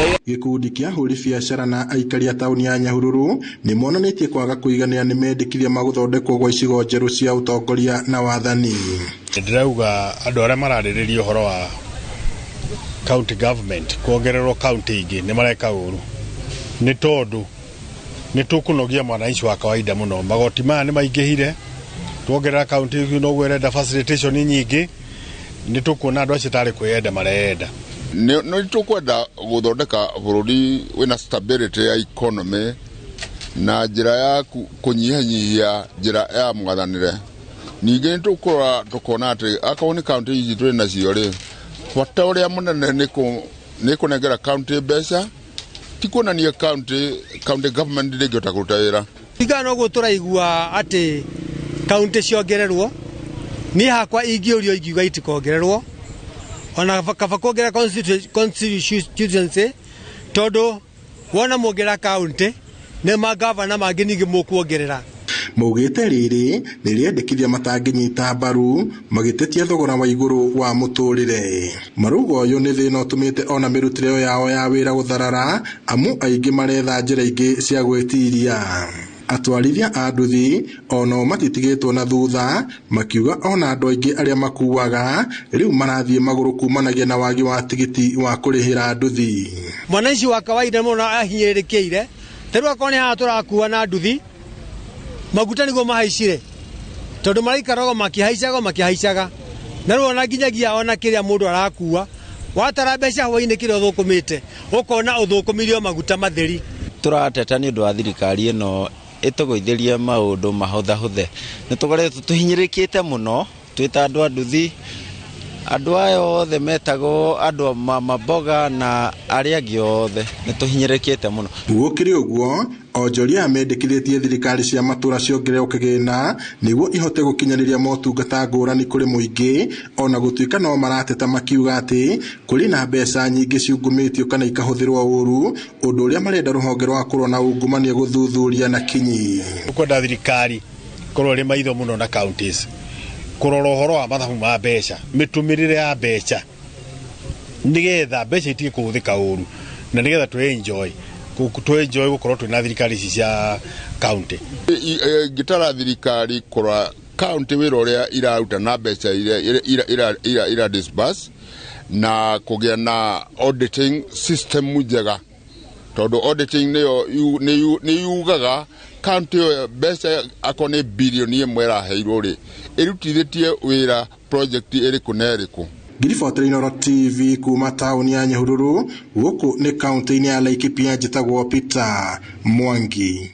Gĩkundi kĩa ahũri biacara na aikari a taũni ya Nyahururu nĩ monanĩtie kwaga kũiganĩra nĩ mendekithia ma gũthondekwo gwa icigo njerũ cia ũtongoria na wathani. Ndĩrauga andũ arĩa mararĩrĩria ũhoro wa county government kuongererwo county ingĩ nĩ mareka ũru, nĩ tondũ nĩ tũkũnogia mwananchi wa kawaida mũno. Magoti maya nĩ maingĩhire, tuongerera county noguo ĩrenda facilitation nyingĩ, nĩ tũkuona andũ acio tarĩ kwĩyenda mareyenda. Nĩ tũkwenda gũthondeka bũrũri wĩna stability ya economy na njĩra ya kũnyihanyihia njĩra ya mwathanĩre. Ningĩ nĩ tũkũrora tũkona atĩ akorwo nĩ county ici twĩ nacio rĩ, bata ũrĩa mũnene nĩ kũnengera county mbeca, ti kuonania county government ndĩngĩhota kũruta wĩra. Ringana na ũguo tũraigua atĩ county ciongererwo, niĩ hakwa ingĩũrio ingiuga itikongererwo, ona kaba kuongerera constituency, tondũ wona muongerera county nĩ magavana mangĩ ningĩ mũkuongerera. Maugĩte rĩrĩ nĩ rĩendekithia matangĩnyita mbaru, magĩtetia thogora wa igũrũ wa mũtũrĩre. Marauga ũyũ nĩ thĩna ũtũmĩte ona mĩrutĩre yao ya wĩra gũtharara, amu aingĩ maretha njĩra ingĩ cia gwĩtiria. Atwarithia a nduthi onao matitigĩtwo na thutha, makiuga ona andũ aingĩ arĩa makuaga rĩu marathiĩ magũrũ kumanagia na wagi wa tigiti wa kũrĩhĩra nduthi. Mwananchi wa kawaida mũno ahinyĩrĩrĩkĩire, ta rĩu akorwo nĩ haha tũrakua na nduthi, maguta nĩguo mahaicire, tondũ maraikaraga makĩhaicaga makĩhaicaga, na rĩu ona nginyagia ona kĩrĩa mũndũ arakua watara mbeca hwainĩ kĩrĩa ũthũkũmĩte ũkona ũthũkũmĩire maguta matheri. Tũrateta nĩ ũndũ wa thirikari ĩno ĩtũgũithĩrie maũndũ mahũthahũthe. Nĩ tũkoretwo tũhinyĩrĩrĩkĩte mũno twĩ ta andũ a nduthi, andũ aya othe metagwo andũ a mama mboga na arĩa angĩ othe nĩ tũhinyĩrĩrĩkĩte mũno. Gũkĩrĩ ũguo, onjoria aya mendekithĩtie thirikari cia matũra ciongererwo kĩgĩna nĩguo ihote gũkinyanĩria motungata ngũrani kũrĩ mũingĩ, ona gũtuĩka no marateta makiuga atĩ kũrĩ na mbeca nyingĩ ciungumĩtio kana ikahũthĩrwo ũru, ũndũ ũrĩa marenda rũhonge rwa kũrũa na ungumania gũthuthuria na kinyi. Kwenda thirikari korwo ĩrĩ maitho mũno na counties kũrora ũhoro wa mathabu ma mbeca, mĩtũmĩrĩre ya mbeca, nĩgetha mbeca itige kũhũthĩka ũru na nĩgetha tũ enjoy gũkorwo twĩna thirikari ici cia county. Ngĩtara thirikari kũrora county wĩra ũrĩa iraruta na mbeca iria ira disburse na kũgĩa na auditing system njega, tondũ auditing nĩyo nĩ yugaga county ĩyo mbeca akorwo nĩ birioni 1 ĩraheirwo rĩ, ĩrutithĩtie wĩra project ĩrĩkũ na ĩrĩkũ. Ngiribotera Inooro TV kuma taũni ya Nyahururu, gũkũ nĩ kaunti-inĩ ya Laikipia, njĩtagwo Peter Mwangi.